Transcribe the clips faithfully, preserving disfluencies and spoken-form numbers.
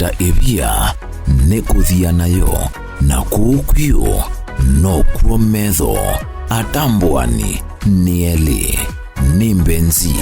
Ta ĩvia nĩkũthia nayo, na kũu kwĩũ nokw'o metho. Atambũani nĩ elĩ, nĩ Mbenzi.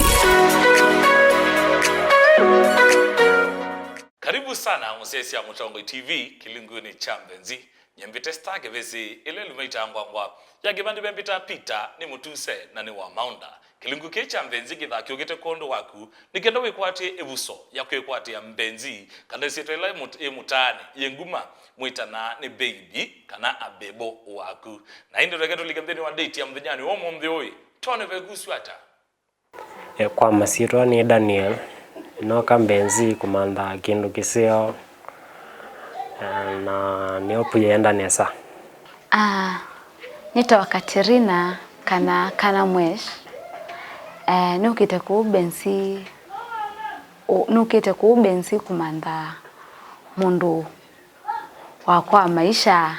Karibu sana mũsyaĩĩsya Mũtongoi T V kĩlungunĩ kya Mbenzi. Nyie mbĩte Star Kĩvĩsĩ, ĩla ĩlumaĩtaa ngwangwa ya kĩvandĩ vembĩtaa Peter nĩ Mũtuse na nĩ wa Maunda. Kĩlungu kĩĩ kya Mbenzi kĩthaa kĩũkĩte kwondũ waku, nĩ kenda wĩkwatĩe ĩvuso ya kwĩkwatĩa Mbenzi, kana ĩsyĩtwa ĩla ĩ mũt-, ĩ mũtaanĩ, yĩ nguma, mwĩtanaa nĩ baby, kana a bebo waku. Na ĩndĩ tũeke tũlike nthĩnĩ wa date ya mũthenyanĩ wa ũmũnthĩ ũĩ, twone vekusw'a ata. E, kwa masyĩtwa nĩ Daniel, nooka Mbenzi kũmantha kĩndũ kĩseo, e, na nĩyo pu yĩenda nesa. Ah, nĩtawa Katerina kana, kana Mwesh. Eh, nũkĩte kũu Mbenzi, ũ-, nũkĩte kũu Mbenzi kũmantha mũndũ wakwa wa maisha,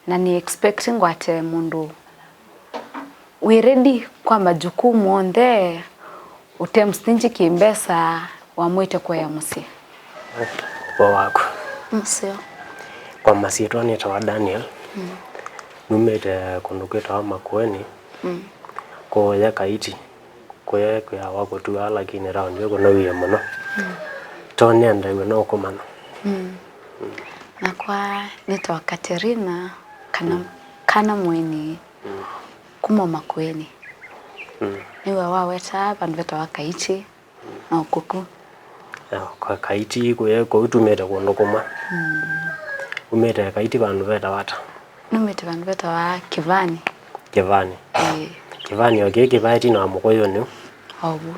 na nĩ expect ngwate mũndũ wĩ ready kwa majukumu onthe, ũte mũstinji kĩmbesa, wamwĩte kũea mũsyĩ. Ũvoo waku? Mũseo. Kwa masyĩtwa nĩtawa Daniel. Mm. Numĩte kũndũ kwĩtawa Makueni. Mm. Kũya Kaiti. Kũya kwĩawa kũtua, lakini raundi ĩyo kũnauie mũno. Mm. To nĩendeew'e no kũmanya. Mm. Mm. Nakwa nĩtawa Katerina kana, mm, kana Mweni. Mm. Kuma Makueni. Mm. Nĩwe waweta vandũ vetawa Kaiti, mm, na ũkũku. Ya, kwa Kaiti kũya kũu tumĩte kũndũ kũmwe. Mm. Umĩte Kaiti vandũ vetawa ata? Numĩte vandũ vetawa Kĩvani. Kĩvani. Ĩĩ. Kĩvani o kĩĩ kĩvaeti na Mũkũyũnĩ? Ovu.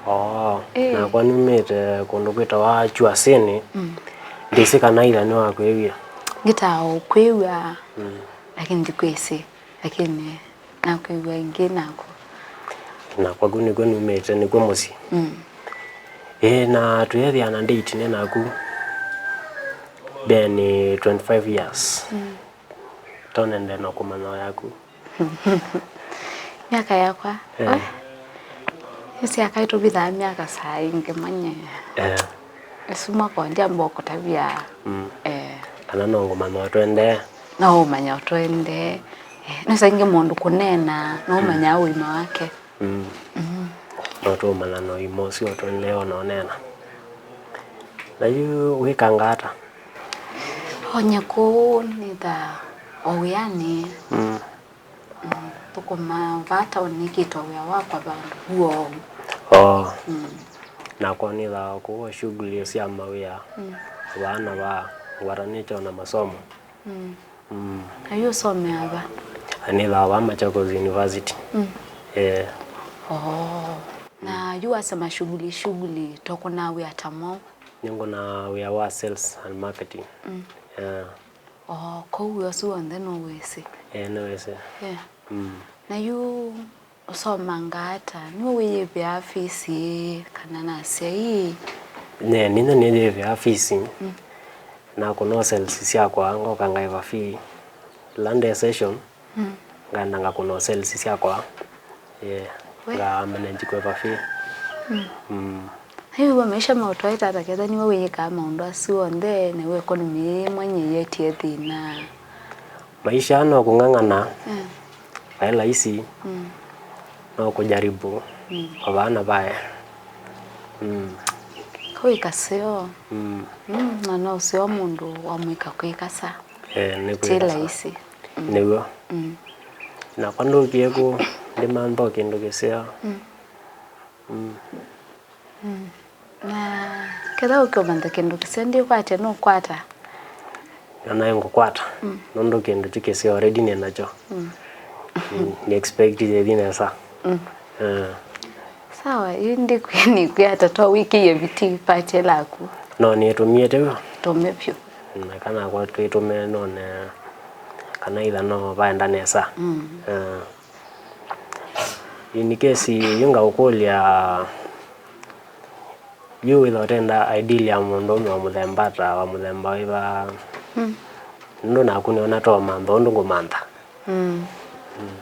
Oo, ĩĩ. Nakwa numĩte kũndũ kwĩtawa Chuasini. Mm. Ndĩsĩ kana itha nĩwakwĩw'a. Ngĩtaa o kwĩw'a, mm, lakini ndikwĩsĩ. Lakini nakwĩw'a ĩngĩ naku. Na kwaku nĩkw'o numĩte, nĩkw'o mũsyĩ. Mm. Ĩĩ, na twĩethĩa na date nĩ naku mbee nĩ twenty-five years. Mm. Tonende no kũmanya o yaku. Myaka yakwa? Eh. Oi. Ĩsyaka ĩtũvithaa myaka saa ingĩ manye. Eh. Ĩsu mwaka ndyamba kũtavya. Mm. Eh. Kana no ngũmanya o tũendee. No ũmanya o tũendee. Eh, nĩsa ingĩ mũndũ kũneena, no, mm, ũmanyaa ũima wake. Mm. Mm. No tũũmanya na ũima ũsu o tũendee o na ũneena. Na yu wĩkanga ata? Onye kũu nĩthaa o wĩanĩ. Mm. Mm, thũkũmaa vaa taoni nĩkĩte wĩa wakwa vandũ vu oou. Oo. Mm. Nakwa nĩthaa kũu shughuli sya mawĩa, mm, vaa na vaa, ngwatanĩte na masomo. Mm. Mm. Na yu ũsomea va? Nĩthaa vaa Machakos University. Mm. Eh. Oo. Na yu wasema shughuli, shughuli, tũkũnaa wĩa ta mwaũ? Nĩngũnaa wĩa wa sales and marketing. Mm. Eh. Oo, kwoou wĩa ũsu w'onthe nũwĩsĩ? Ĩĩ, nĩwĩsĩ. Yeah. Mm. Na yu ũsomangaa ata? Nĩwe wĩyĩvĩaa fees kana na asyai? Nye, ninyie nĩyĩvĩaa fees. Mm. Na kũna sales syakwa, ngoka ngaĩva fee. Ĩla nde session, mm, ngaenda ngakũna sales syakwa. Yeah. We. Nga manage kũĩva fee. Mm. Mm. Yu wĩw'a maisha maũtwaĩte ata ketha nĩwe wĩyĩkaa maũndũ asu onthe, na yu economy yĩĩ mwenye yetie thĩna? Maisha no kũng'ang'ana, mm, vai laisi, mm, no kũjaribu, mm, o vaa na vae. Mm. Kau ĩkaseo. Mm. Mm, na no ũseo mũndũ wamwĩka kwĩkasa. Eh, nĩ ti kwĩkasa. Laisi. Mm. Nĩw'o. Mm. Nakwa ndũkie kũ, ndĩmantha o kĩndũ kĩseo. Mm. Mm. Mm. Na ketha ũkĩũmantha kĩndũ kĩseo, ndikwatya nũkwata? Nanaĩ ngũkwata. Mm. Nũndũ kĩndũ ti kĩseo, already nĩ nakyo. Mm. Mm, nĩ expect yĩthi nesa. Mm. Eh. Sawa, yu ndikwĩ nĩkwĩata to wĩkĩie vitii pate laku. No nĩtũmie tĩw'o. Tũme vyũ. Na kana kwa twĩtũme none kana itha no vaenda nesa. Mm. Eh. In case yu ngaũkũlya, yu wĩtha ũtenda ideal ya mũndũũme wa mũthemba ata, wa mũthemba wĩva? Mm. Nũndũ naku nĩona to mantha ũndũ ngũmantha. Mm. Mm.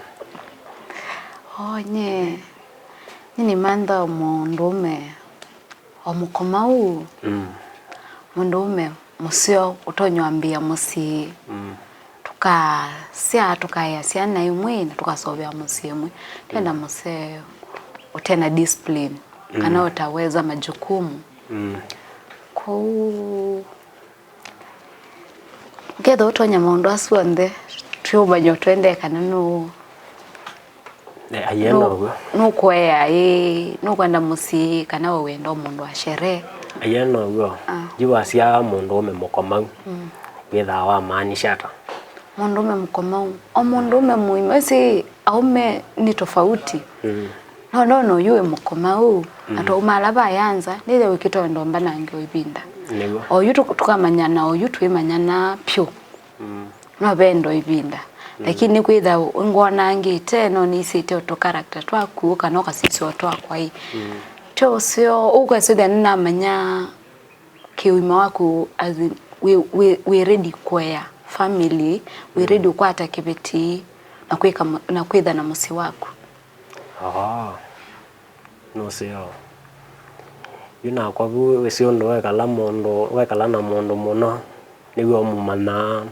Oo, nye, nye nĩmanthaa mũndũũme o mũkomau. Mm. mũndũũme mũseo ũtonya ambĩĩa mũsyĩ. Mm. Tũkasyaa, tũkaea syana imwe na tũkaseũvĩa mũsyĩ ĩmwe. Twenda mũseo ũte na discipline, kana ũtaweza majukumu. Mm. Kwoou, ngethwa ũtonya maũndũ asu onthe, twĩũmanya ũtwendee kana nũ-, eh, aiye nũ-, now'o. Nũkũea ĩ, nũkwenda mũsyĩ, kana we wenda o mũndũ wa sherehe. Aiye now'o. Ah. Yu wasya mũndũũme mũkomau, mm, wĩthaa wamaanisha ata? Mũndũũme mũkomau, o mũndũũme mũima, ĩsĩ aũme nĩ tofauti. Mm. No, no, no, yu wĩ mũkomau, mm, na twauma ala vayanza, nĩthe wĩkĩte wendo mbanange o ĩvinda. Nĩw'o. O yu tũ-, tũkamanyana, o yu twĩmanyana pyũ. Mm. No vendo ĩvinda. Mm. Lakini kwĩtha ngwonangĩte, no nĩsĩte o tũ character twaku, kana ũkasisya o twakwa ĩ. Mm. Tyo ũseo, ũkwasĩthya nĩnamanya kĩũima waku, as in, wĩ, wĩ, wĩ ready kũea family, wĩ ready, mm, ũkwata kĩveti na kwĩka mũ-, na kwĩtha na mũsyĩ waku. Aa, nũseo. Yu nakwa vu wĩsĩ ũndũ wekala mũndũ, wekala na mũndũ mũno, nĩw'o ũmũmanyaa,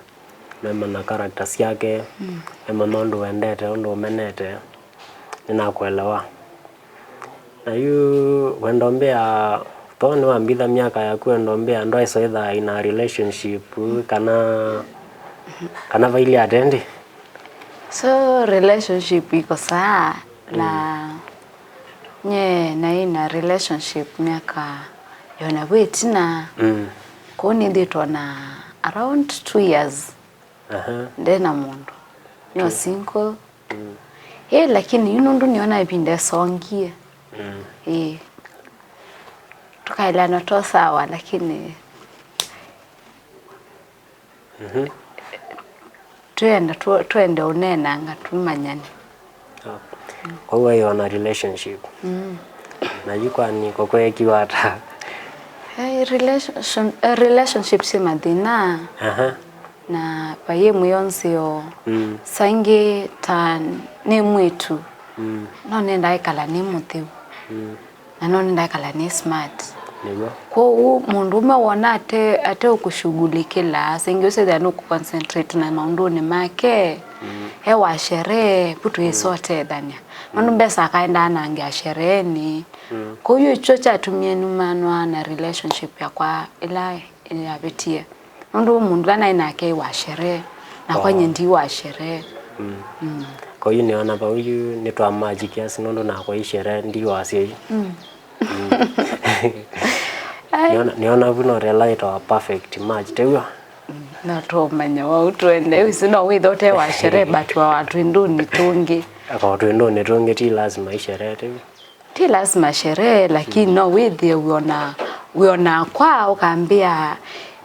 nũemanya character syake, mm, emanya ũndũ wendete, ũndũ ũmenete, nĩnakũelewa. Na yu wendo mbĩa, too nĩwambitha myaka yaku wendo mbĩa, ndwaĩsa ĩthaa ina relationship, kana, kana vailye atendi? So relationship ikosaa na, mm, nye naĩ na relationship myaka yona vu ĩtina. Mm. Kũu nĩthĩtwe na around two years. Aha. Nde na mũndũ. Nĩ o single. Mm. Ĩ, lakini yu nũndũ nĩona ĩvinda ĩsongie. Mm. Ĩ. Tũkaeleana to sawa, lakini, mhm, twenda, tũ-, twende ũneenanga, tũmanyane. Ah. Kwa hiyo wana relationship. Mm. Na yu kwani kũkweekiwa ata? Eh, relation-, eh, relationship syĩ mathĩna. Aha. Na vai ĩmwe yonzeo, mm, saingĩ ta nĩ mwĩtu, mm, no nenda ĩkala nĩ mũtheu. Mm. Na no nenda ĩkala nĩ smart. Nĩw'o. Kwoou mũndũũme wona ate, ate ũkũshughulikĩla, saingĩ ũsethĩa nũkũconcentrate na maũndũnĩ make, mm, e wa sherehe, vu twĩsa ũtethany'a. Nũndũ, mm, mbesa akaendaa nangĩa shereheni. Mm. Kwoou yu kyo kyatumie numanwa na relationship yakwa ĩla yavĩtie. Nũndũ mũndũ ũla naĩ nake wa sherehe, nakwa, oh, nye ndi wa sherehe. Mm. Mm. Kwa hiyo nĩona vau yu nĩtwamatch kiasi nũndũ nakwa i sherehe ndi wa syai. Mm. Mm. Ai. Nĩona, nĩona vu no tela ĩtawa perfect match, tew'o? Mm. Na tũmanya wau twende, wĩsĩ no wĩtha ũte wa sherehe, but wa, wa twĩndũnĩ tũngĩ. Aka twĩndũnĩ tũngĩ ti lazima i sherehe, tew'o? Ti lazima sherehe, lakini, mm, no wĩthĩe wĩona, wĩona kwa ũkambĩa,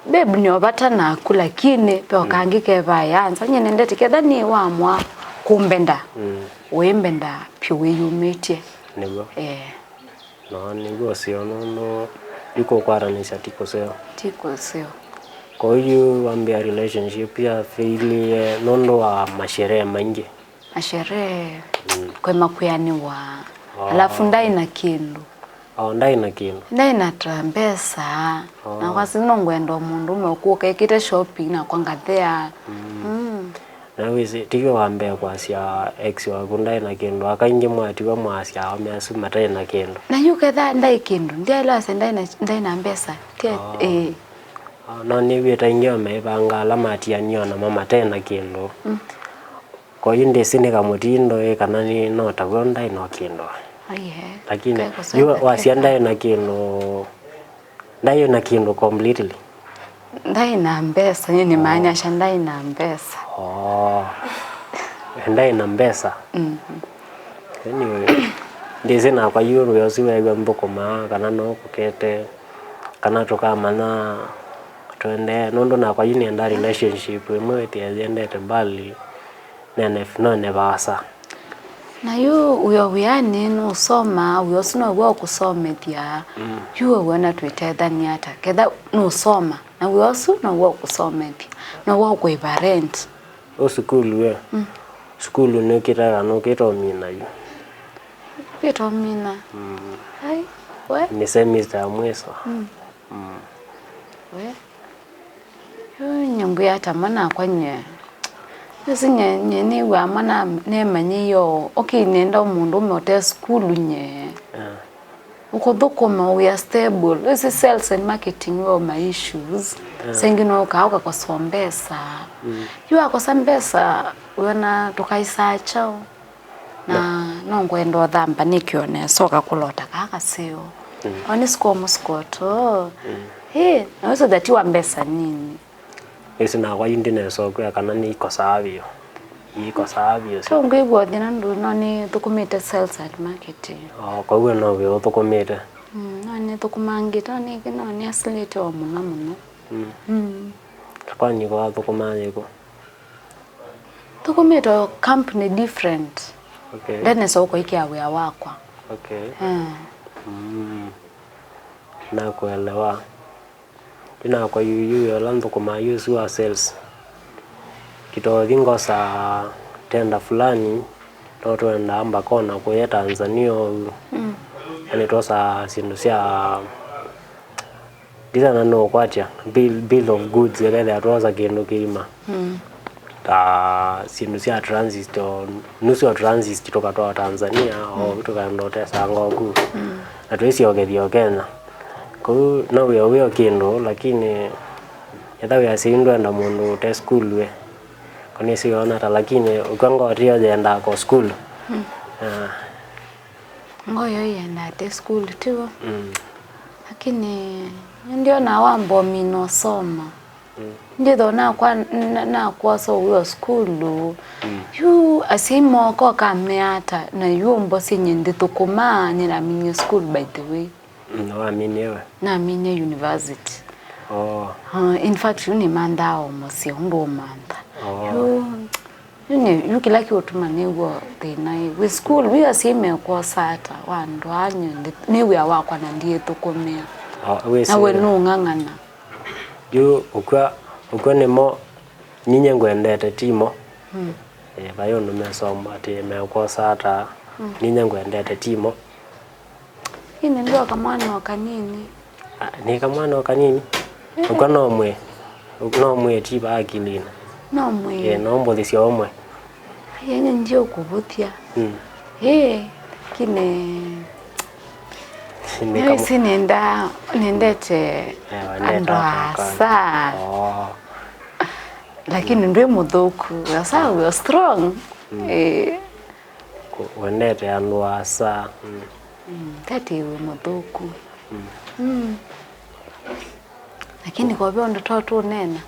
"Babe, nĩ o vata naku, lakini ve, mm, kangĩ ke vayanza." Nyie nendete ketha nĩ wamwa kũmbenda, mm, wĩmbenda pyũ wĩyumĩtye. Nĩw'o. Eh. No, nĩw'o ũseo nũndũ yu kũkwatanĩsya ti kũseo. Ti kũseo. Kwa hiyo wambĩa relationship ya failie nũndũ wa masherehe maingĩ. Masherehe, mm, kwema kwĩanĩwa. Oh. Alafu ndaĩ na kĩndũ. Oh, ndaĩ na kĩndũ. Ndaĩ na ta mbesa. Oh. Na kwasĩ no ngwenda o mũndũũme ũkũka ekĩte shopping nakwa ngathea. Mm. Mm. Na wĩsĩ, tiwe wa mbee kwasya ex waku ndaĩ na kĩndũ. Aka aingĩ mwatiwa mwasya aũme asu mataĩ na kĩndũ. Na yu ketha ndaĩ kĩndũ, ndiaĩlwasya ndaĩ na, ndaĩ na mbesa. Ti, oh, ĩĩ. Oh, no nĩw'ĩte aingĩ o meĩvanga ala matianie o namo mataĩ na kĩndũ. Mm. Kwa hiyo ndĩsĩ nĩ kamũtindo ĩ kana nĩ no taw'o ndaĩ no kĩndũ. Aiye. Lakini yu wasya ndaĩ na kĩndũ, ndaĩ na kĩndũ completely. Ndaĩ na mbesa, nĩ, oh, nĩmaanyasya ndaĩ na mbesa. Oh. Ndaĩ na mbesa. Mm. Anyway, ndĩsĩ nakwa yu wĩa ũsu weew'a nthũkũmaa kana no kũkete kana tũkamanya twendee nũndũ nakwa yu nĩenda relationship ĩmwe ĩtĩe yendete mbali. Nene, none vaasa. Na yu wĩo wĩanĩ nũsoma, wĩa ũsu now'o ũkũsomethya. Mm. Yu we wĩona twĩtethany'a ata? Ketha nũsoma, na wĩa ũsu now'o ũkũsomethya, now'o ũkũĩva rent. Ũ sukulu we? Mm. Sukulu nĩũkĩtaga nũkĩta ũmina yu? Ũkĩta ũmina? Mm. Ai, we? Nĩ semester ya mwiso. Mm. Mm. We, yu nyũngũ ya tama nakwa nye. Nĩsĩ nye, nye nĩw'aa mana nemanyĩie ũũ. Okay, nenda mũndũũme ũte sukulu nye. Yeah. Ũkũthũkũma, we are stable. Ĩsĩ sales and marketing wĩ o ma issues. Yeah. Saa ingĩ no ũkaa ũkakosa mbesa. Mm. Yu wakosa mbesa, wĩona tũkaisaa kyaũ? Na no ngwenda ũthamba nĩkĩo nesa ũkakũlota kaa kaseo. Mm. Ona sikomu sikoto. Mm. Ĩ, na wĩsĩ that wa mbesa nini. Ĩsĩ nakwa yu ndinesa ũkwĩa kana nĩikosaa vyũ. Iikosaa vyũ. So ngwĩw'a ũthĩna ndũ no nĩthũkũmĩte sales and marketing. O, kwoguo no wĩ ũthũkũmĩte? Mm, no nĩthũkũmangĩte, no nĩ, no nĩasilĩte o mũno mũno. Mm. Mm. Kwani kwathũkũmaa yĩkũ? Thũkũmĩte o company different. Okay. Ndenesa ũkũĩkĩa wĩa wakwa. Okay. Eh. Mm. Nakuelewa. Ndinakwa yuyu wĩa ũla nthũkũmaa yu ũsu wa sales. Kĩtothi ngosa tenda fulani, no twendaa mbakona kũya Tanzania ũu. Mm. Yani twosaa syĩndũ sya Ndisana no kwatya bill, bill of goods, ĩkethĩa twosa kĩndũ kĩima. Mm. Ta syĩndũ sya transit, o nusu ya transit tũkatwaa Tanzania, o tũkaenda ũtesanga oku. Mm. Na twĩsyokethya o Kenya. Kũu no wĩa wĩ o kĩndũ, lakini etha wĩasya yu ndwenda mũndũ ũte school we. Konĩsĩ wĩona ta, lakini ũkw'a ngoo tiyo yendaa ko school. Mm. Ah. Ngoo yo yendaa te school, tiw'o? Mm. Lakini ndio na wamba ũmina ũsoma. Mm. Nditho nakwa, na-, nakwosa ũw'o sukulu. Mm. Yu asyai moka ũkamea ata, na yu ũmbosye nye ndithũkũmaa, nĩnaminie school, by the way. Mm, waminie we? Naminie university. Oh. Uh, in fact, yu nĩmanthaa o mũsyĩ, ũndũ ũmantha. Oh. Yu, yu nĩ, yu kĩla kĩũtuma nĩw'o thĩna ĩ. Wĩ school, wĩ asyai mekwosa ata, wa andũ aa nye ndi-, nĩ wĩa wakwa na ndiĩthũkũmĩa. Oh, wĩ na we sure? Nũng'ang'ana. Yu ũkw'a, ũkw'a nĩmo, ninyie ngwendete timo. Mm. Eh, vai ũndũ mesomba atĩ mekwosa ata, mm, ninyie ngwendete timo. Ĩndĩ ndwaka mwana o kanini. Ah, nĩ kamwana o kanini? Eh. Ũkw'a no mwĩe, no mwĩe ti va akilinĩ. No mwĩe. Eh, no mbũthisya ũmwe. Yenye ndio kũvũthya. Mm. Eh, kine. Nĩ kamu- Nĩwĩsĩ nĩnda-, nĩndete. Eh, wendete andũ aka-, asa. Oh. Lakini ndwĩ mũthũku. Asa, we are strong. Mm. Eh. Ku-, wendete andũ asa. Mm. Mm, tati wĩ mũthũku. Mm. Mm. Lakini ko ve ũndũ to tũneena.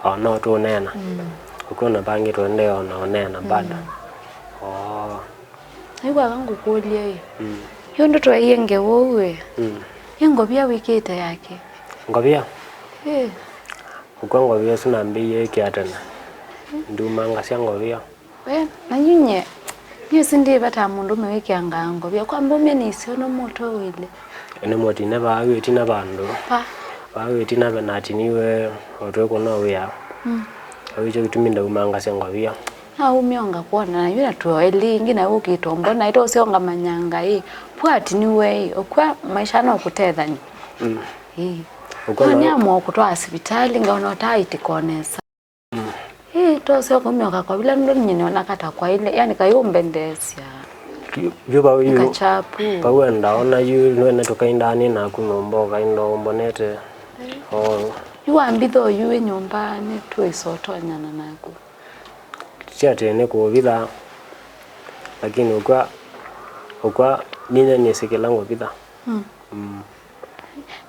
O, no tũneena. Mm. Ũkwona vangĩ tũendee o na ũneena bado. Mm. O. Nĩw'aga ngũkũlye ĩ. Mm. Yu ũndũ twaie ngewa ũu ĩ. Mm. Ĩ ngovia wĩkĩte yake? Ngovia? Ĩ. Ũkw'a ngovia ĩsu nambĩĩie ĩkĩa tene. Ndumangasya ngovia. We, na yu nye, nyie sindĩĩvataa mũndũũme wĩkĩangaa ngovia. Kwa mbũmya nĩsyo no mũtwe ũile. Nĩ mũtine vaa wĩ ĩtina vandũ. Pa. Vaa wĩ ĩtina ve natiniwe ũtwĩkũ no wĩa. Mm. Vau nĩkyo kĩtumi ndaumangasya ngovia. Naumya ngakwona na yu na tũoeli ĩngĩ na ũkĩtombo na ĩtose ngamanya Ngai. Pwatiniwe ĩ, ũkw'a maisha no kũtethany'a. Mm. Ĩĩ. Ũkwona. No nĩamũa kũtwaa sivitalĩ, ngaona ũtaaĩtĩka o nesa. Mm. Ĩĩ, tose ũkaumya ũkakwavila nũndũ nyie nĩona kata kwaile, yani kaĩ ũmbendeesya. Yu, yu vau yu. Kachapu. Vau endaona yu, nĩwene tũkaindaa nĩ naku nyũmba, ũkainda ũmbonete. Oh. Yu wambitha oyu wĩ nyũmba, nĩtũĩsa ũtonyana naku. Ti atĩ nĩkũũvitha, lakini ũkw'a, ũkw'a ninyie nĩsĩ kĩla ngũvitha. Mm. Mm.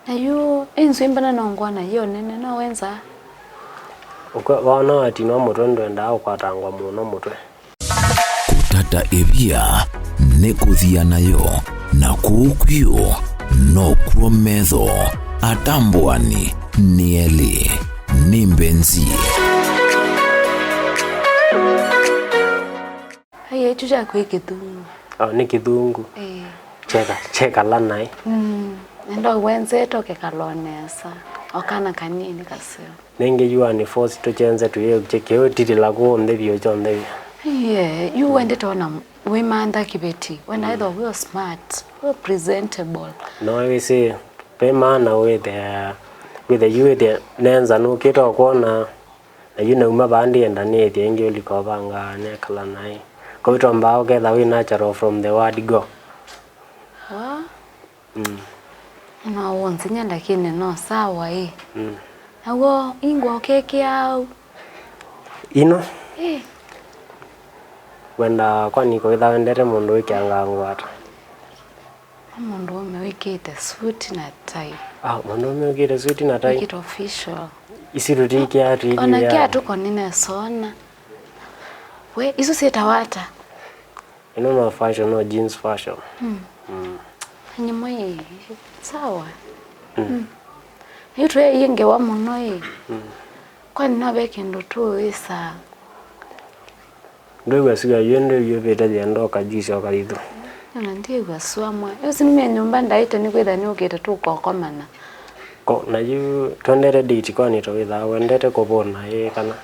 Na yu, ĩ nzwĩmbana no ngwona yĩ ũnene, no wenza? Ũkw'a, waona watinwa mũtwe ndwendaa ũkwatangwa mũno mũtwe. Kũtata ĩvia nĩ kũthia nayo, na kũu kwio nokw'o metho atambũani nĩ elĩ. Nĩ mbenzi. Ai, ĩkyo kyaku ĩ kĩthungu. Oh, nĩ kĩthungu. Ĩĩ. Kyeka, kyekala naĩ. Mm. Nenda wenzete ũkekala o nesa. O kana kanini kaseo. Nĩngĩ yu waniforce tũkyenze tũyĩũkye kĩu titila kũũ nthĩ vyũ kyonthe vyũ. Ĩĩ, yu wendete ona wĩmantha kĩveti. Wenda ethwa wĩ o smart, wĩ o presentable. No wĩsĩ, ve maana wĩthĩa Wĩthe yu wĩthe nenza nũkĩte ũkwona, na yu nauma vaa ndĩenda nĩĩthye ĩngĩ ũlika ũvanga nekala naĩ. Kau itombaa ũketha wĩ natural from the word go. Wa? Mm. No wonzinya lakini no sawa ĩ. Mm. Naw'o ingwa ũkekĩa au. Ino? Ĩ. Wenda kwani kwĩtha wendete mũndũ wĩkĩangaa ngwata? Mũndũũme wĩkĩte suti na tai. Ah, mũndũũme wĩkĩte suti na tai? Wĩkĩte official. Isi tũtikĩa, tũikĩa. Ona kĩa tũko nĩnesona. We, isu syĩtawa ata? Ĩno no fashion, no jeans fashion. Mm. Mm. Nyamũ ĩ, sawa. Mm. Mm. Yu twĩ ĩ ngewa mũno ĩ. Mm. Kwani no ve kĩndũ tũĩsaa? Ndwĩw'a sua yu ndĩvyũvĩte yenda ũkajuice ũkaithu. Ona ndĩw'a sua mwa. Yu sinu me nyũmba ndaĩte nĩkwĩtha nĩũkĩte tũkokomana. Ko, na yu twendete date kwani tũwĩthaa wendete kũvũna ĩ kana?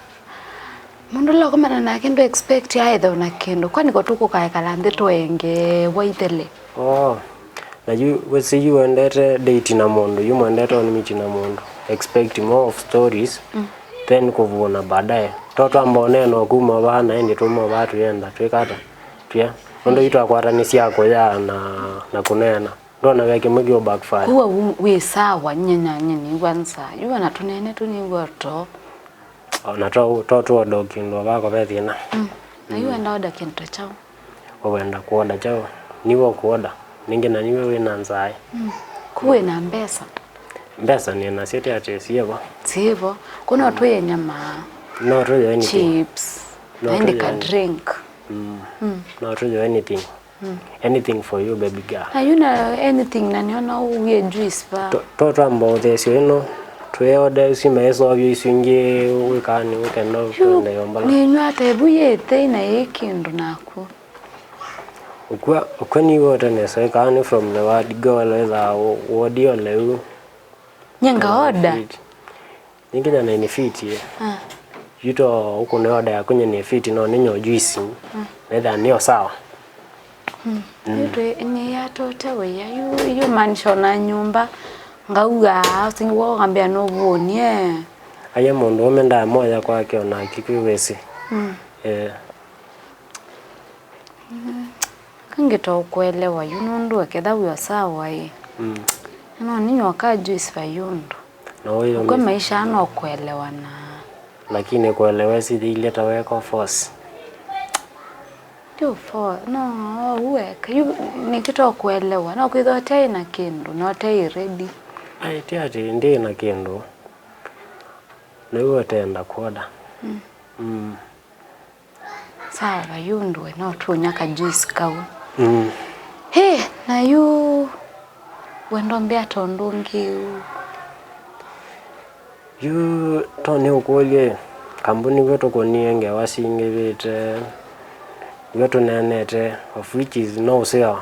Mũndũ ũla ũkomana nake ndũ expect aethe ona kĩndũ. Kwani ko tũkũkaekala nthĩ tũenge waithele? Oh. Na yu wĩsĩ yu wendete date na mũndũ, yu mwendete on meet na mũndũ, expect more of stories, mm, then kũvũna baadaye. To twamba ũneena ũkuma vaa na ĩndĩ tũma vaa tũyenda twĩkata twĩa. Nũndũ yu twakwatanĩsya kũya na, na kũneena. Ndona ve kĩmwe kĩũ backfire. Kuwa wĩ sawa, nyenya nyeni iwa nza. Yu ona tũnene tũnĩw'a to. Ona to, to tũoda kĩndũ vako ve thĩna. Mm. Na yu wenda oda kĩndũ ta kyaũ? Ũwenda kũoda kyaũ? Niwe ũkũoda. Ningĩ na niwe wĩ na nzaĩ. Mm. Ku wĩ na mbesa? Mbesa nĩ nasyo ti atĩ siĩvo. Siĩvo. Ku no twĩye nyama. No twĩye anything. Chips. No na ĩndĩ twĩye ka any- drink. Mm. Mm. No twĩye anything. Mm. Anything for you, baby girl. Na yu na anything na nĩona ũwie juice va. To, to twamba ũthesyo ĩno, twĩode isu maĩsovyo isu ingĩ wĩkaa nĩ ũkenda twende yombala. Nĩnyw'a ata ĩvu yĩthei na yĩ kĩndũ naku. Ũkw'a, ũkw'a niwe ũtanesa ĩkaa nĩ from the word go, wethaa wodi o leu. Nyenga order. Ningĩ nyanya nĩ fiti ĩ. Ah. Yu to ũkũne order yaku nyanya nĩ fiti no nĩnyo juice. Mm. Wetha nĩyo sawa. Mm. Mm. Yu twĩ nĩ ya tote wĩya yu, yu mansion na nyũmba. Ngauga ũsingi wao ngambĩa no vuonie. Aye mũndũ ũme ndamoya kwake ona akikwĩ wĩsĩ. Mm. Eh. Mm. Kangĩ to kũelewa yu nũndũ aketha wĩ o sawa ĩ. Mm. No ninywa ka juice va yũndũ. Na ũyũ ũkwe maisha no kũelewana. Lakini kũelewa ĩsithiilye ta weka force. Ti force, no, ũweka. Yu nĩkĩ to kũelewa. No kwĩthwa ũtaĩ na kĩndũ, no ũtaĩ ready. Ai, ti atĩ ndĩ na kĩndũ. Nĩw'o ũtenda kũoda. Mm. Mm. Sawa, yu ndũe no tũnya ka juice kau. Mm. Hey, na yu wendo mbea tondũ ũngĩ ũ. Yu to nĩ ũkũlye, kambuni kwĩ tũkũnie ngewa singĩvĩte, kwĩ tũneenete, of which is no sure.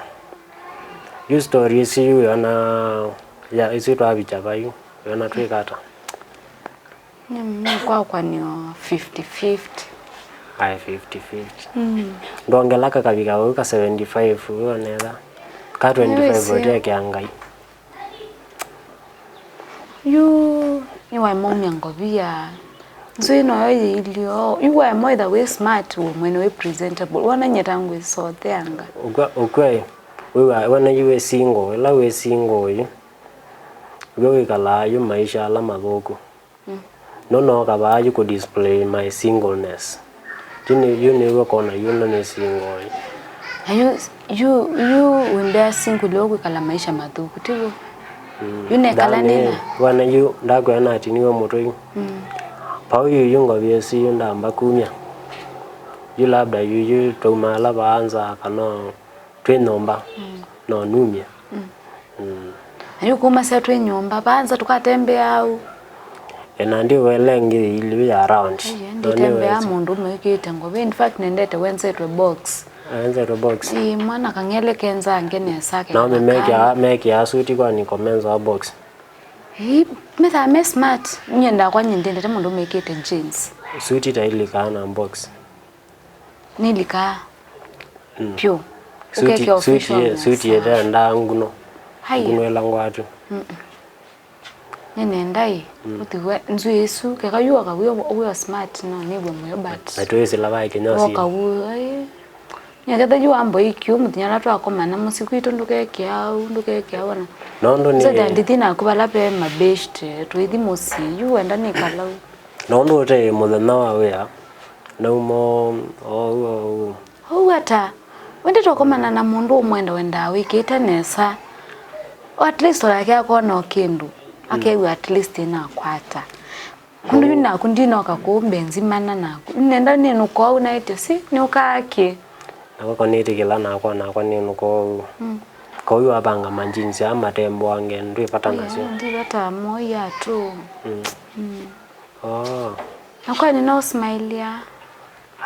Yu story ĩsu yu yona, ya ĩsu twavikya vayu, yona twĩkata. Nĩ, nĩ kwakwa nĩ o fifty fifty. Aĩ fifty fifty. Mm. Ndongela kakavika vau ka seventy five wĩonetha. Ka twenty five ũtekea Ngai. Yu nĩwaĩ maumya ngovia. Nzũĩ noyo yĩilyo. Yu waĩ moitha wĩ smart, wĩ mwene wĩ presentable. Wona nyeta ngwĩsotheanga. Ũkw'a, ũkw'a ĩ, wĩwa, wona yu wĩ single, ĩla wĩ single yu. W'o wĩkalaa yu maisha ala mathũku. Mm. Nũnooka vaa yu kũ display my singleness. Yu nĩ, yu nĩw'o kona yu no nĩ single. Na yu, yu, yu wendea single leo kwĩkala maisha mathũku, ti w'o? Mm. Yu nekala nĩna. Wana yu ndakwĩa natiniwe mũtwe yu. Mm. Pau yu, yu ngovie si yu ndamba kumya. Yu labda yu, yu twauma ala vaanza kana twĩ nyũmba, mm, no numye. Mm. Mm. Na yu kumasya twĩ nyũmba, vanza tũkatembea au. E, na ndiwele ngĩ ilĩ ya around. Ĩĩ, no nditembea nĩwezi. Mũndũ mwĩkĩte ngũvĩ. In fact, nendete wenzetwe box. Wenzetwe box. Ĩĩ, mwana kang'ele kenzange nesa. No kena mekĩa, kani. Mekĩa suti kwa nikomenzo wa box. Ĩĩ, methaa me smart. Nyie ndakwa nyie ndendete mũndũ mwĩkĩte jeans. Suti ta ilikaa na box. Nĩlikaa. Mm. Vyũ. Suti, ũkekĩa suti official ye, suti nesa. Yethendaa nguno. Haya. Nguno ĩla ngwatu. Mm-mm. Nĩnenda ĩ, mm, ũthiwe nzw'ĩ ĩsu, keka yu oka wĩ, wĩ o smart, no nĩw'e mũyo, but na twĩsĩla va kĩnyosi. Woka wĩ, ĩ, nyaketha yu wambo ikiu mũthenya ũla twakomana mũsyĩ kwitũ, ndũkekĩa au, ndũkekĩa au, ona. Nũndũ nĩ so that ndithi naku vala ve mabeshte, tũithi mũsyĩ, yu wenda nĩkalau. Nũndũ ũte mũthenya wa wĩa, nauma oou oou. Ũu ata? Wendete ũkomana na mũndũ ũmwenda, wendaa wĩkĩte nesa. At least onake akona o kĩndũ, mm, akew'a at least nakwata. Kũndũ yu naku ndinoka kũu mbenzimana naku. Nenda nĩnũka ũu naĩtye si, nĩũkaa kĩ? Nakwa ko nĩtĩkĩla nakwa, nakwa nĩnũka ũu. Mm. Kwoou apanga ma jeans aa matembũange ndwĩ vata nasyo. Yeah, ndi vata mo ya tu. Mm. Mm. Oh. Nakwa nĩ no smile ya.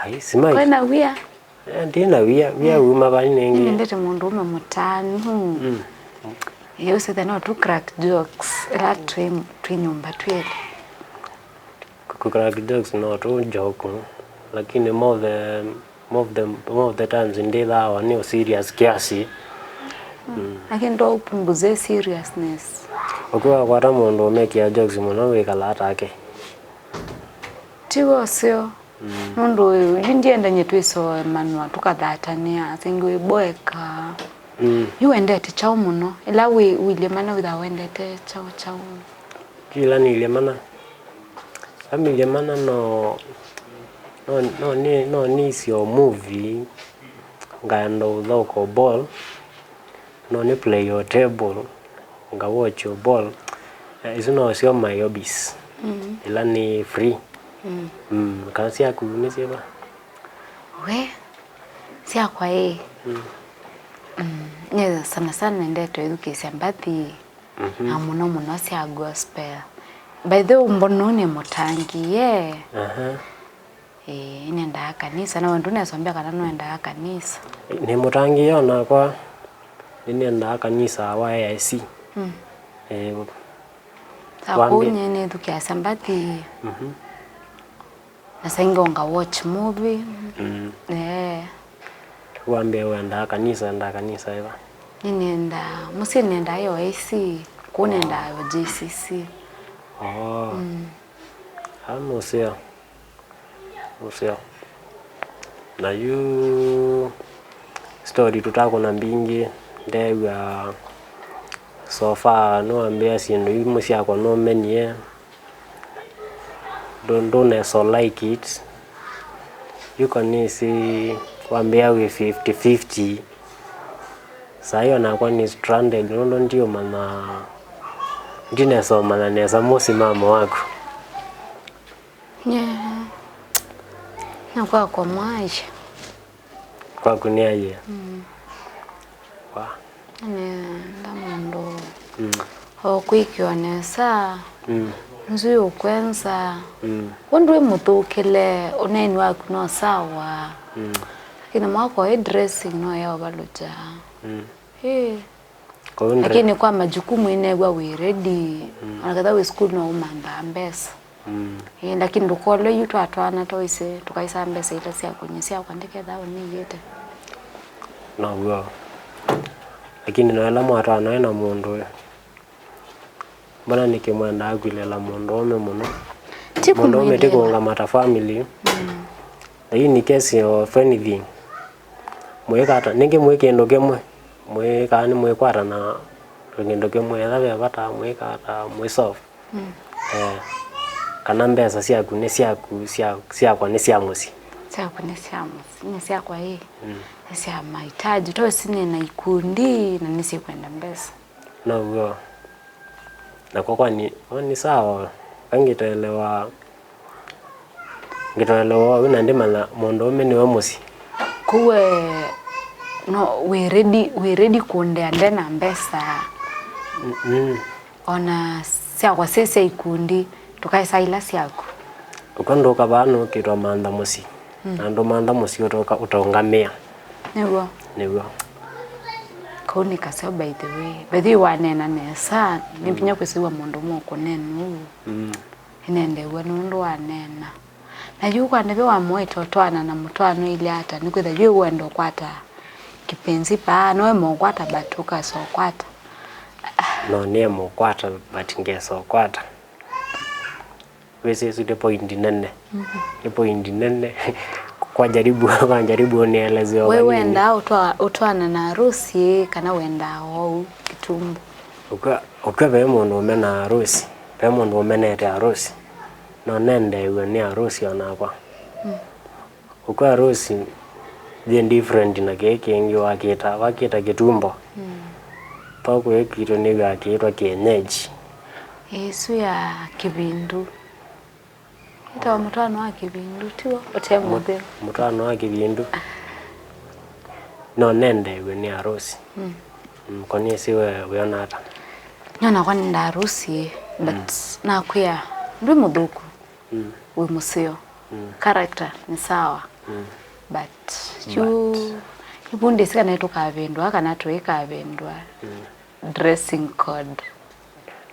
Ai, smile. Kwena wia. Eh, ndĩ na wia, wia, mm, uma vani nĩngĩ. Nĩnendete mũndũ ũme mũtanu. Mm. Ĩĩ, ũsĩthe no tu crack jokes ĩla twĩ, twĩ nyũmba twĩlĩ. Ku crack jokes no tu joke, lakini more of the, more of the, more of the times ndĩthaawa nĩ serious kiasi. Mm. Lakini ndo upunguze seriousness. Ũkwĩwa kwata mũndũ ũmekĩa jokes mũno wĩkalaa take. Ti w'o ũseo. Mm. Nũndũ yu ndiendany'e twĩsoe manũa tũkathatanĩa, asengĩ wĩboeka. Mm. Yu wendete kyaũ mũno? Ĩla wĩ, wĩilyĩ mana wĩthaa wendete kyaũ kyaũ? Yu ĩla nĩilyĩ mana. Ĩla nĩilyĩ mana no, no, no, nĩ, no nĩsye o movie, ngaenda ũthaũka o ball, no nĩ play o table, nga watch o ball. Eh, isu no syo my hobbies. Mm. Ĩla nĩ free. Mm. Mm, kana syaku nĩ syĩva? We, syakwa ĩ. Mm. Mm, nye sana sana nendete ĩthukĩĩsya mbathi. Mhm. Na mũno mũno sya gospel. By the way, mbona nĩ mũtangie? Aha. Ĩĩ, nĩnendaa kanisa. Na we ndũnesombea kana nũendaa kanisa? Nĩ mũtangĩĩo nakwa, nĩnendaa kanisa wa A I C. Mm. Ĩĩ. Sa wambi- kũu nyie nĩthukĩasya mbathi. Mhm. Na saingi onga watch movie. Mm. Eh. Wambie wendaa kanisa, endaa kanisa ĩva? Nĩnendaa, mũsyĩ nĩnendaa yo A I C, kũu nĩndaa yo J C C. Oh. Mm. Aa nũseo. Ũseo. Na yu story tũtakũna mbingĩ, ndeew'a so far nĩwambĩa syĩndũ imwe syakwa nũmenie, ndũ-, ndũnesa like it. Yu kanĩsĩ wambĩa wĩ fifty fifty. Saa ĩyo nakwa nĩ stranded nũndũ ndiũmanya, ndinesa ũmanya nesa mũsimamo waku. Yeah. Na kwakwa mwaĩe. Kwaku nĩ aie. Mm. Wa. Nenda mũndũ. Mm. O kwĩkĩwa nesa. Mm. Nzui ũkwenza. Mm. Ũndũ wĩ mũthũkĩle, ũneeni waku no sawa. Mm. Lakini mwako ĩ dressing no ya ũvalũkya. Mm. Ĩ. Kwoou ndre- Lakini kwa majukumu inew'a wĩ ready, mm, ona ketha wĩ school no ũmanthaa mbesa. Mm. Ĩĩ, lakini ndũkolwe yu twatwaana twaise, tũkaisa mbesa ila sya kũnywa syakwa ndiketha ũnĩiĩte. Now'o. Lakini no ĩla mwatwaana wĩ na mũndũ, mbona nĩkĩ mwendaa kwilĩla mũndũũme mũno? Ti mũndũũme ti kũmwilĩla. Kũũngamata family. Mm. Lakini in case of anything, mwĩkata, nĩngĩ mwĩ kĩndũ kĩmwe. Mwĩkaa nĩ mwĩkwatana kĩndũ kĩmwe, etha ve vata, mwĩkata, mwĩ solve. Mm. Eh, kana mbesa syaku nĩ syaku, sya-, syakwa nĩ sya mũsyĩ. Syaku nĩ sya mũsyĩ, nĩ syakwa ĩ. Mm. Nĩ sya mahitaji. Tosi nĩ na ikundi na nĩsyĩkwenda mbesa. Now'o. Nakwa kwani, kwani sawa, angĩtoelewa. Ngĩtoelewa ũu na ndĩmanya mũndũũme nĩwe mũsyĩ. Kũu we, no, wĩ ready, wĩ ready kũndea nde na mbesa? Mm-mm. Ona syakwa syĩ sya ikundi, tũkaĩsa ila syaku. Ũka ndũka vaa nũkĩtwa mantha mũsyĩ. Mm. Na ndũmantha mũsyĩ ũtoka, ũtongamĩa. Nĩw'o. Nĩw'o. Kau nĩ kaseo, by the way. By the way, waneena nesa, nĩ vinya kwĩsĩw'a mũndũ mũkũneena ũu. Mm. Nĩnendeew'a nũndũ waneena. Na yu kwa nĩve wamũete ũtwaana na mũtwaano ilye ata, nĩkwĩtha yu wenda ũkwata kĩpenzi paa, no ema ũkwata but ũkasa ũkwata. No nĩe mũkwata, but ngesa ũkwata. Wĩsĩ ĩsu nĩ point nene. Nĩ point nene. Kwa jaribu, kwa jaribu ũnĩeleze. We ũmanini. Wendaa ũtwa-, ũtwaane na arusi kana wendaa ou kĩtumbo? Ũkw'a, ũkw'a ve mũndũ ũmenaa arusi, ve mũndũ ũmenete arusi. No nendeew'e nĩ arusi o nakwa. Ũkw'a arusi yĩ different na kĩĩ kĩngĩ wakĩta, wakĩta kĩtumbo. Mm. Tho kũĩ kwitũ nĩw'o akĩĩtwa kienyeji. Ĩsu ya kĩvindu. Ĩtawa mũtwaano wa kĩvindu, tiw'o? Ũte mũtheu. Mũtwaano wa kĩvindu. No nendeew'e nĩ arusi. Mm. Mm, ko nĩsĩ we wĩona ata? Nĩona kwa nenda arusi, but nakwĩa, ndwĩ mũthũku. Mm. Wĩ mũseo. Mm. Character nĩ sawa. Mm. But yu, yu ndĩsĩ kana tũkavĩndũa kana tũikavĩndũa. Mm. Dressing code.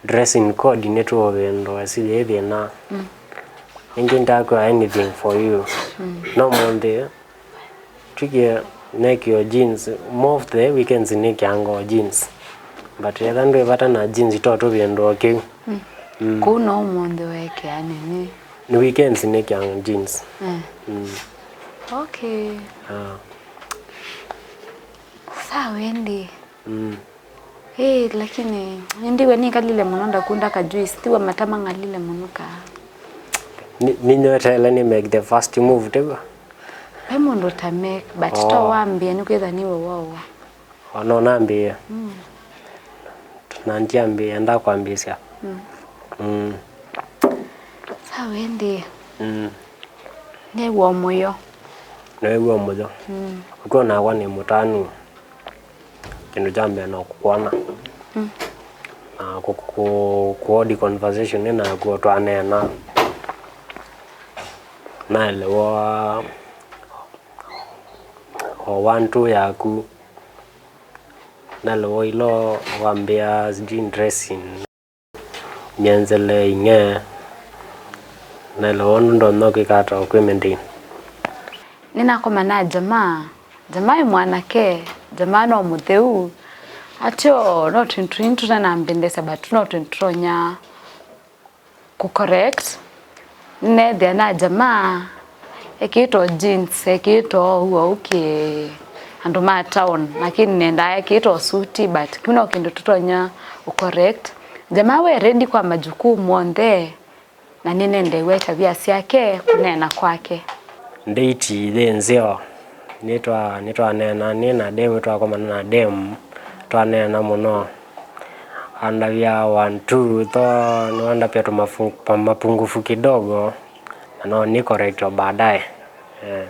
Dressing code nĩtũũvĩndũa, si yĩ thĩna. Mm. Ĩngĩ ndakwĩa anything for you. Mm. No mũnthĩ, twĩkĩe nekĩo jeans, more of the weekends nĩkĩango jeans. But etha ndwĩ vata na jeans, to tũvĩndũa kĩu. Mm. Mm. Kũu no ũmũnthĩ weekĩa nini? Nĩ weekends nĩkĩango jeans. Eh. Mm. Okay. Ah. Sawa ĩndĩ. Mm. Ĩĩ, lakini ĩndĩ we nĩkalile mũno ndakunda ka juice, tiwa mata mang'alile mũno ka. Ni-, ninywetele nĩ make the first move, tiwa? Ve mũndũ ta make, but to wambĩe nĩkwĩtha nĩwe wowa. O no nambĩe. Mm. Na ndyambĩe, ndakwambĩĩsya. Mm. Mm. Sawa ĩndĩ. Mm. Nĩw'o mũyo. Nĩw'o mũyo. Mm. Ũkw'o nakwa nĩ mũtanu. Kĩndũ kya mbee no kũkwona. Mm. Na kũ-, kũ-, kũ-, kũodi conversation naku twaneena. Naelewa o wantu yaku. Naelewa ilo wambĩa sijui dressing. Nyenzele ing'e, naelewa ũndũ ndonya kwĩka ata kwĩ maintain. Nĩnakoma na jamaa, jamaa e mwanake, jamaa no mũtheu, ateo no twĩndũ tũnini tũtanambendesya, but no twĩndũ tũtonya kũ correct. Nĩneethĩa na jamaa ekĩĩtwe jeans, ekĩĩtwe ũu ũu kĩ andũ ma town, lakini nendaa ekĩĩtwe suti, but kĩu no kĩndũ tũtonya ũ correct. Jamaa we ready kwa majukumu onthe, na nĩnendeew'a ĩtavya syake, kũneena kwake. Date yĩ nzeo. Nĩtwa-, nĩtwaneena, nĩ na demu, twakomana na demu, twaneena mũno. Andavya one, two, tho nĩwandavya tũmapungufu kidogo, na no nĩ correct o baadaye. Eh.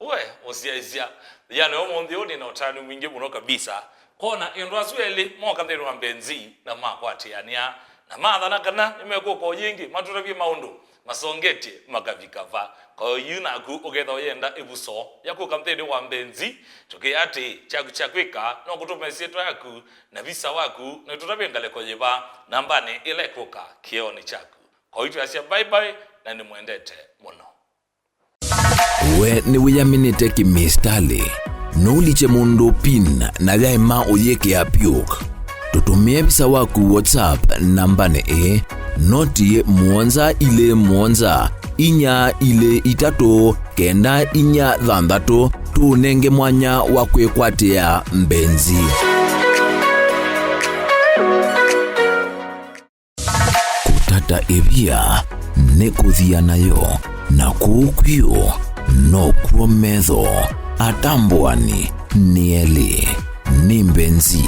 We mũsyaĩĩsya, yani ũmũnthĩ ũũ nĩ na ũtanu mwingĩ mũno kabisa. Kona ĩndũ asu elĩ moka nthĩnĩ wa mbenzi na makwatĩanĩa, na mathana kana nĩmekũka o yĩngĩ matũtavye maũndũ masongetye makavika va. Kwa yu naku ũketha ũyenda ĩvuso ya kũka nthĩnĩ wa mbenzi, tũkĩa atĩ kyaku kya kwĩka no kũtũme syĩtwa yaku na visa waku, na tũtavye ngalĩko yĩva nambanĩ ĩla ĩkũka kĩonĩ kyaku. Kwa yu twasya bye bye na nĩmwendete mũno. We nĩwĩyaminĩte kĩmĩsitalĩ? Nũlikye mũndũ pin na yaema ũyĩkĩa PUK. Tũtũmĩe visa waku WhatsApp nambanĩ ĩĩ, noti mũonza ilĩ mũonza, inya ilĩ itatũ, kenda inya thanthatũ, tũũnenge mwanya wa kwĩkwatĩa mbenzi. Kũtata ĩvia nĩ kũthia nayo, na kũu kwĩũ nokw'o metho atambũani nĩ elĩ. Nĩ mbenzi.